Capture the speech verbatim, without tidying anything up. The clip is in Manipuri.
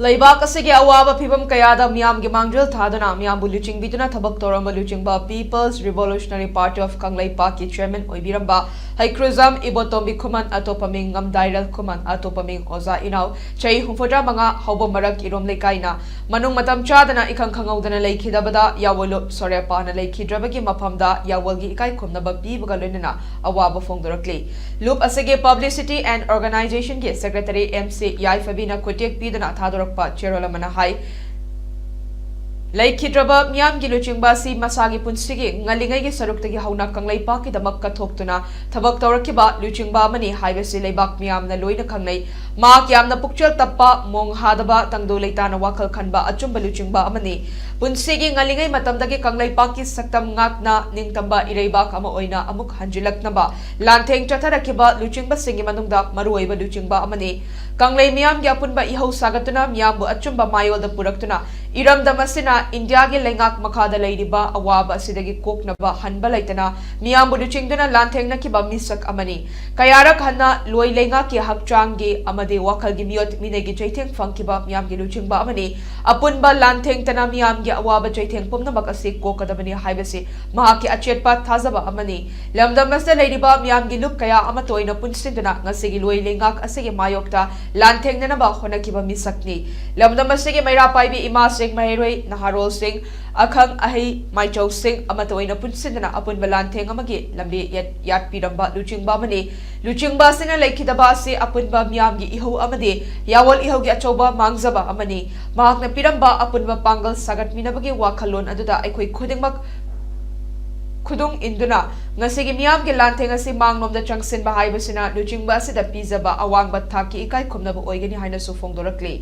ꯂꯩꯕꯥꯛ ꯑꯁꯤꯒꯤ ꯑꯋꯥꯕ ꯐꯤꯚꯝ ꯀꯌꯥꯗ ꯃꯤꯌꯥꯝꯒꯤ ꯃꯥꯡꯖꯤꯜ ꯊꯥꯗꯨꯅ ꯃꯤꯌꯥꯝꯕꯨ ꯂꯨꯆꯤꯡꯕꯤꯗꯨꯅ ꯊꯕꯛ ꯇꯧꯔꯝꯕ ꯂꯨꯆꯤꯡꯕ People's Revolutionary Party of ꯀꯪꯂꯩꯄꯥꯛꯀꯤ chairman ꯑꯣꯏꯕꯤꯔꯝꯕ ꯍꯩꯀ꯭ꯔꯨꯖꯝ ꯏꯕꯣꯇꯣꯝꯕꯤ ꯈꯨꯃꯟ, ꯑꯇꯣꯞꯄ ꯃꯤꯡ ꯉꯝꯗꯥꯏꯔꯦꯜ ꯈꯨꯃꯟ, ꯑꯇꯣꯞꯄ ꯃꯤꯡ ꯑꯣꯖꯥ ꯏꯅꯥꯎ, ꯆꯍꯤ ꯍꯨꯝꯐꯨꯇꯔꯥ ꯃꯉꯥ, ꯍꯧꯕ ꯃꯔꯛ ꯏꯔꯣꯝ ꯂꯩꯀꯥꯏꯅ ꯃꯅꯨꯡ ꯃꯇꯝ ꯆꯥꯗꯅ ꯏꯈꯪ ꯈꯪꯍꯧꯗꯅ ꯂꯩꯈꯤꯗꯕꯗ ꯌꯥꯋꯣꯂꯨꯞ ꯁꯣꯔꯦꯄꯥꯅ ꯂꯩꯈꯤꯗ꯭ꯔꯕꯒꯤ ꯃꯐꯝꯗ ꯌꯥꯋꯣꯜꯒꯤ ꯏꯀꯥꯏ ꯈꯨꯝꯅꯕ ꯄꯤꯕꯒ ꯂꯣꯏꯅꯅ ꯑꯋꯥꯕ ꯐꯣꯡꯗꯣꯔꯛꯂꯤ꯫ ꯂꯨꯞ ꯑꯁꯤꯒꯤ publicity and organization ꯒꯤ secretary M C ꯌꯥꯏꯐꯕꯤꯅ ꯈꯨꯠꯌꯦꯛ ꯄꯤꯗꯨꯅ ꯊꯥꯗꯣꯔꯛꯄ ꯆꯦꯔꯣꯜ ꯑꯃꯅ ꯍꯥꯏ, ꯂꯩꯈꯤꯗ꯭ꯔꯕ ꯃꯤꯌꯥꯝꯒꯤ ꯂꯨꯆꯤꯡꯕ ꯑꯁꯤ ꯃꯁꯥꯒꯤ ꯄꯨꯟꯁꯤꯒꯤ ꯉꯜꯂꯤꯉꯩꯒꯤ ꯁꯔꯨꯛꯇꯒꯤ ꯍꯧꯅ ꯀꯪꯂꯩꯄꯥꯛꯀꯤꯗꯃꯛ ꯀꯠꯊꯣꯛꯇꯨꯅ ꯊꯕꯛ ꯇꯧꯔꯛꯈꯤꯕ ꯂꯨꯆꯤꯡꯕ ꯑꯃꯅꯤ ꯍꯥꯏꯕꯁꯤ ꯂꯩꯕꯥꯛ ꯃꯤꯌꯥꯝꯅ ꯂꯣꯏꯅ ꯈꯪꯅꯩ꯫ ꯃꯍꯥꯛ ꯌꯥꯝꯅ ꯄꯨꯛꯆꯦꯜ ꯇꯞꯄ, ꯃꯣꯡ ꯍꯥꯗꯕ, ꯇꯪꯗꯨ ꯂꯩꯇꯥꯅ ꯋꯥꯈꯜ ꯈꯟꯕ ꯑꯆꯨꯝꯕ ꯂꯨꯆꯤꯡꯕ ꯑꯃꯅꯤ꯫ ꯄꯨꯟꯁꯤꯒꯤ ꯉꯜꯂꯤꯉꯩ ꯃꯇꯝꯗꯒꯤ ꯀꯪꯂꯩꯄꯥꯛꯀꯤ ꯁꯛꯇꯝ ꯉꯥꯛꯅ ꯅꯤꯡꯇꯝꯕ ꯏꯔꯩꯕꯥꯛ ꯑꯃ ꯑꯣꯏꯅ ꯑꯃꯨꯛ ꯍꯟꯖꯤꯜꯂꯛꯅꯕ ꯂꯥꯟꯊꯦꯡ ꯆꯠꯊꯔꯛꯈꯤꯕ ꯂꯨꯆꯤꯡꯕꯁꯤꯡꯒꯤ ꯃꯅꯨꯡꯗ ꯃꯔꯨꯑꯣꯏꯕ ꯂꯨꯆꯤꯡꯕ ꯑꯃꯅꯤ꯫ ꯀꯪꯂꯩ ꯃꯤꯌꯥꯝꯒꯤ ꯑꯄꯨꯟꯕ ꯏꯍꯧ ꯁꯥꯒꯠꯇꯨꯅ ꯃꯤꯌꯥꯝꯕꯨ ꯑꯆꯨꯝꯕ ꯃꯥꯌꯣꯜꯗ ꯄꯨꯔꯛꯇꯨꯅ ꯏꯔꯝꯗꯝ ꯑꯁꯤꯅ ꯏꯟꯗꯤꯌꯥꯒꯤ ꯂꯩꯉꯥꯛ ꯃꯈꯥꯗ ꯂꯩꯔꯤꯕ ꯑꯋꯥꯕ ꯑꯁꯤꯗꯒꯤ ꯀꯣꯛꯅꯕ ꯍꯟꯕ ꯂꯩꯇꯅ ꯃꯤꯌꯥꯝꯕꯨ ꯂꯨꯆꯤꯡꯗꯨꯅ ꯂꯥꯟꯊꯦꯡꯅꯈꯤꯕ ꯃꯤꯁꯛ ꯑꯃꯅꯤ꯫ ꯀꯌꯥꯔꯛ ꯍꯟꯅ ꯂꯣꯏ ꯂꯩꯉꯥꯛꯀꯤ ꯍꯛꯆꯥꯡꯒꯤ ꯑꯃꯗꯤ ꯋꯥꯈꯜꯒꯤ ꯃꯤꯑꯣꯠ ꯃꯤꯅꯩꯒꯤ ꯆꯩꯊꯦꯡ ꯐꯪꯈꯤꯕ ꯃꯤꯌꯥꯝꯒꯤ ꯂꯨꯆꯤꯡꯕ ꯑꯃꯅꯤ꯫ ꯑꯄꯨꯟꯕ ꯂꯥꯟꯊꯦꯡꯇꯅ ꯃꯤꯌꯥꯝꯒꯤ ꯑꯋꯥꯕ ꯆꯩꯊꯦꯡ ꯄꯨꯝꯅꯃꯛ ꯑꯁꯤ ꯀꯣꯛꯀꯗꯕꯅꯤ ꯍꯥꯏꯕꯁꯤ ꯃꯍꯥꯛꯀꯤ ꯑꯆꯦꯠꯄ ꯊꯥꯖꯕ ꯑꯃꯅꯤ꯫ ꯂꯝꯗꯝ ꯑꯁꯤꯗ ꯂꯩꯔꯤꯕ ꯃꯤꯌꯥꯝꯒꯤ ꯂꯨꯞ ꯀꯌꯥ ꯑꯃꯠꯇ ꯑꯣꯏꯅ ꯄꯨꯟꯁꯤꯟꯗꯨꯅ ꯉꯁꯤꯒꯤ ꯂꯣꯏ ꯂꯩꯉꯥꯛ ꯑꯁꯤꯒꯤ ꯃꯥꯌꯣꯛꯇ ꯂꯥꯟꯊꯦꯡꯅꯅꯕ ꯍꯣꯠꯅꯈꯤꯕ ꯃꯤꯁꯛꯅꯤ꯫ ꯂꯝꯗꯝ ꯑꯁꯤꯒꯤ ꯃꯩꯔꯥ ꯄꯥꯏꯕꯤ ꯏꯃꯥꯁꯤꯡ, ꯃꯍꯩꯔꯣꯏ, ꯅꯍꯥꯔꯣꯜꯁꯤꯡ, ꯑꯈꯪ ꯑꯍꯩ ꯃꯥꯏꯆꯧꯁꯤꯡ ꯑꯃꯠꯇ ꯑꯣꯏꯅ ꯄꯨꯟꯁꯤꯟꯗꯨꯅ ꯑꯄꯨꯟꯕ ꯂꯥꯟꯊꯦꯡ ꯑꯃꯒꯤ ꯂꯝꯕꯤ ꯌꯥꯠ-, ꯌꯥꯠꯄꯤꯔꯝꯕ ꯂꯨꯆꯤꯡꯕ ꯑꯃꯅꯤ꯫ ꯂꯨꯆꯤꯡꯕ ꯑꯁꯤꯅ ꯂꯩꯈꯤꯗꯕ ꯑꯁꯤ ꯑꯄꯨꯟꯕ ꯃꯤꯌꯥꯝꯒꯤ ꯏꯍꯧ ꯑꯃꯗꯤ ꯌꯥꯋꯣꯜ ꯏꯍꯧꯒꯤ ꯑꯆꯧꯕ ꯃꯥꯡꯖꯕ ꯑꯃꯅꯤ꯫ ꯃꯍꯥꯛꯅ ꯄꯤꯔꯝꯕ ꯑꯄꯨꯟꯕ ꯄꯥꯡꯒꯜ ꯁꯥꯒꯠꯃꯤꯟꯅꯕꯒꯤ ꯋꯥꯈꯜꯂꯣꯟ ꯑꯗꯨꯗ ꯑꯩꯈꯣꯏ ꯈꯨꯗꯤꯡꯃꯛ ꯈꯨꯗꯨꯡ ꯏꯟꯗꯨꯅ ꯉꯁꯤꯒꯤ ꯃꯤꯌꯥꯝꯒꯤ ꯂꯥꯟꯊꯦꯡ ꯑꯁꯤ ꯃꯥꯡꯂꯣꯝꯗ ꯆꯪꯁꯤꯟꯕ ꯍꯥꯏꯕꯁꯤꯅ ꯂꯨꯆꯤꯡꯕ ꯑꯁꯤꯗ ꯄꯤꯖꯕ ꯑꯋꯥꯡꯕ ꯊꯥꯛꯀꯤ ꯏꯀꯥꯏ ꯈꯨꯝꯅꯕ ꯑꯣꯏꯒꯅꯤ ꯍꯥꯏꯅꯁꯨ ꯐꯣꯡꯗꯣꯔꯛꯂꯤ꯫